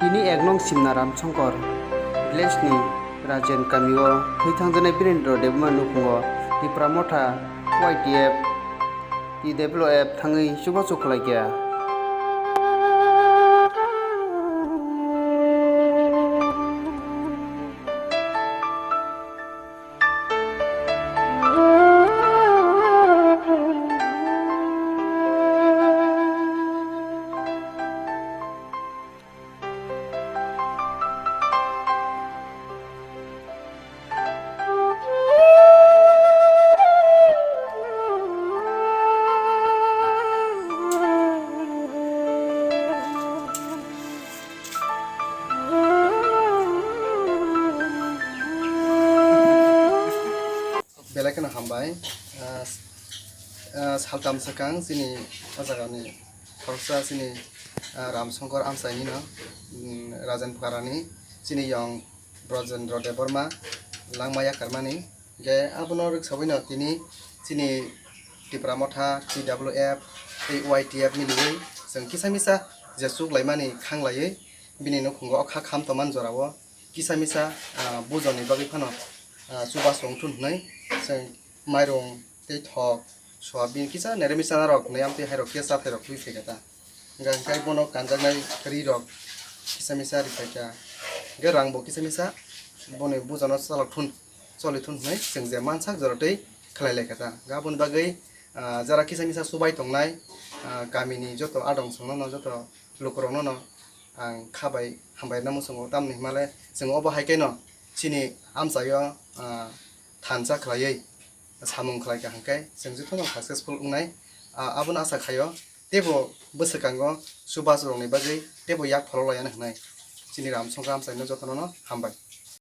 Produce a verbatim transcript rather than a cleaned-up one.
Tini ek nong Simna Ramsongkor village ni Rajen kamio thwi thangjaknai Birendra Debbarma nukhungo Tipra Motha Y T F, T W F thangwi chubachu khlaikha. Belai kheno hambai. Ah, s-, ah, saltam swkang chini o jagani khoroksa chini, ah, Ramsongkor amchaini no, mm, Rajen Pharani chini yong Brojendra Debbarma langma yakarmani. Ge abono rwksawino tini chini Tipra Motha, T W F tei Y T F miliwi chwng kisa misa je chuklaimani khanglaiwi bini nukhungo o kha kham tongmani jorao kisa misa, ah, bujoni bagwi phano, ah, chubachu wngthun hwnwi chwng mairung tei thok, soyabin kisa nere misa rok nai amtwi hairok kisa thairok twi phaikha ta. Hingkha hingkhe bono kanjaknai ri rok kisa misa riphaikha. Hingkhe rang bo kisa misa boni bujano chalok thun, choli thun hwnwi chwng je mansak jora twi khlai laikha ta. Hingkhe aboni bagwi, ah, jara kisa misa chubai tongnai, ah, kamini joto adong songno no joto lukurokno no ang kha bai hambai rwna muchungo, tamni hwnmale chwng obo hai khe no chini amchaio, ah, thansa khlaiwi samung khlai kha hwnkhe chwng jotono successful wngnai, ah, abono asa khaio teibo bwswkango chubachu rokni bagwi teibo yak pholok laiyano hwnwi chini Ramsongkor amchaino jotono no hambai.